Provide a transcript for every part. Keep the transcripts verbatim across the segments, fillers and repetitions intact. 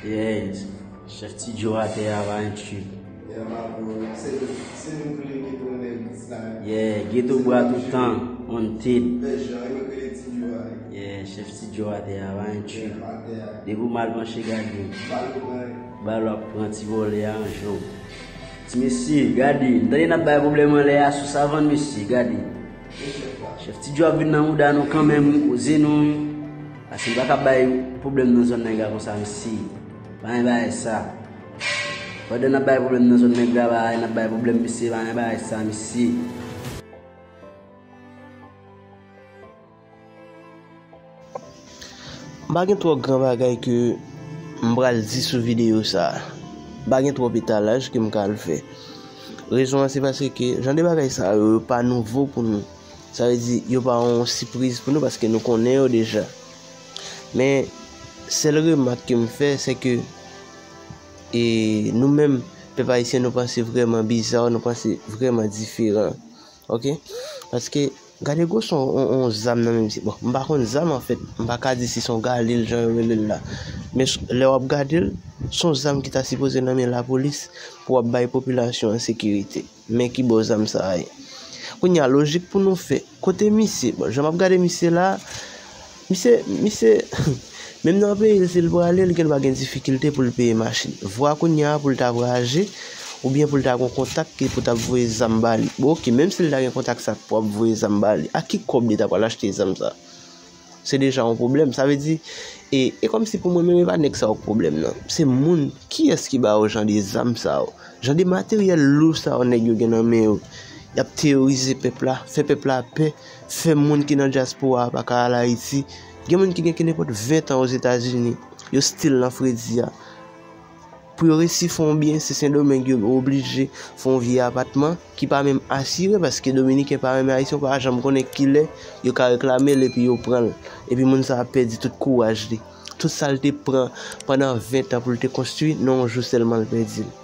Yeah, chèf Ti Djo atè a pa yon tchip. Yeah, my bro. Se, se nou ki rele geto nèg sa. Yeah, geto bwa toutan, wanted. Pè Jan, yo rele Ti Djo a. Yeah, chèf Ti Djo atè a pa yon tchip. Atè a. Depi w mal panche gade. Bal ou pran. Bal w ap pran ti vòlè a yon jou. Ti mesye, gade, m tande n ap bay pwoblèm anlè a sou savann mesye, gade. Chèf Ti Djo ap vin nan mouda nou kanmenm wi, poze nou wi. Paske n pa ka bay pwoblèm nan zòn nèg la konsa mesye. Pa gen bagay sa. Pandan n ap bay pwoblèm nan zòn nèg la, pa n ap bay pwoblèm mesye, pa gen bagay sa mesye. M pa gen twò gran bagay ke m pral di sou videyo sa a. M pa gen twòp etalaj ke m ka al fè. Rezon an se paske jan de bagay sa yo, yo pa nouvo pou nou. Sa vle di, yo pa yon sipriz pou nou paske nou konnen yo deja. Men, sèl remak ke m fè, se ke e nou menm, pèp ayisyen, nou panse vrèman biza, nou panse vrèman diferan. Ok? Paske, gade gwo son on, on zam nan menm si. Bon, m pa konn zam anfèt, m pa ka di si son galil jan yo rele l la. Men lè w ap gade l, son zam ki ta sipoze nan men lapolis pou w ap bay popilasyon an sekirite. Men ki bò zam sa a ye. Kounye a, lojik pou nou fè. Kote misye? Bon, jan m ap gade misye la, misye, misye, menm nan peyi l, si l prale, li gen dwa gen difikilte pou l peye machin. Vwa kounye a pou l ta vwayaje, oubyen pou l ta gen kontak ki pou t ap voye zam ba li. Bon, ok, menm si l ta gen kontak sa pou ap voye zam ba li, ak ki kòb li ta pral achte zam sa? Se deja yon pwoblèm. Sa vle di, e, e kòmsi pou mwen menm, e pa nèg sa yo k pwoblèm nan. Se moun, kiyès ki ba yo jan de zam sa yo? Jan de materyèl lou sa yo nèg yo gen nan men yo. Y ap teyorize pèp la, fè pèp la pè, fè moun ki nan dyaspora a pa ka al Ayiti. Gen moun ki gen ki nenpòt ven tan Ozetazini, yo still nan fredi a. Pou yo resi fè yon byen, se Sendomeng yo oblije fè yon vye apatman ki pa menm asire, paske Dominiken pa renmen Ayisyen, ou pa janm konnen kilè yo ka reklame l epi yo pran l. Epi moun sa a pèdi tout kouraj li. Tout sa l te pran pandan ven tan pou l te konstwi, nan yon jou sèlman l pèdi l.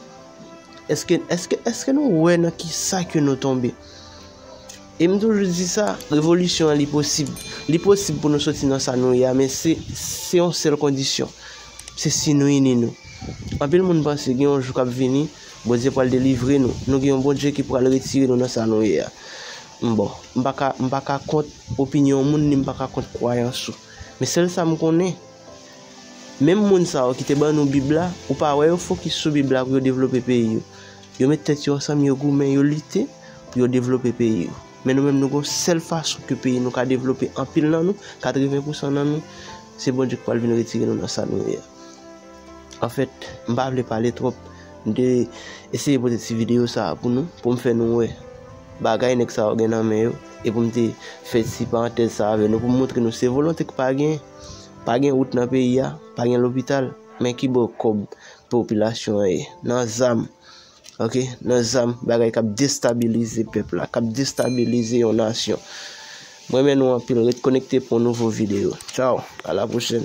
Èske, èske, èske nou wè nan ki sa ke nou tonbe? E m toujou di sa, revolisyon an li posib. Li posib pou nou soti nan sa nou ye a, men se, se yon sèl kondisyon. Se si nou ini nou. Anpil moun panse gen yon jou k ap vini, Bondye pral delivre nou. Nou gen yon Bondye ki pral retire nou nan sa nou ye a. Bon, m pa ka, m pa ka kont opinyon moun, ni m pa ka kont kwayans ou. Men sèl sa m konnen, menm moun sa yo ki te ban nou Bib la, ou pa wè yo fokis sou Bib la pou yo devlope peyi yo. Yo met tèt yo ansanm, yo goumen, yo lite pou yo devlope peyi yo. Men nou menm, nou gon sèl fason ke peyi nou ka devlope, anpil nan nou, katreven pousan nan nou, se Bondye ki pral vin retire nou nan sa nou ye a. Anfèt, m pa vle pale twòp. M te eseye pote ti videyo sa a pou nou, pou m fè nou wè bagay nèg sa yo gen nan men yo, e pou m te fè ti parantèz sa a avè nou, pou m montre nou se volonte k pa gen. Pa gen wout nan peyi a, pa gen lopital, men ki bò kòb popilasyon an ye? Nan zam. Ok, nan zam, bagay k ap destabilize pèp la, k ap destabilize yon nasyon. M renmen nou anpil, ret konekte pou yon nouvo videyo. Tchaw, a la pwochèn.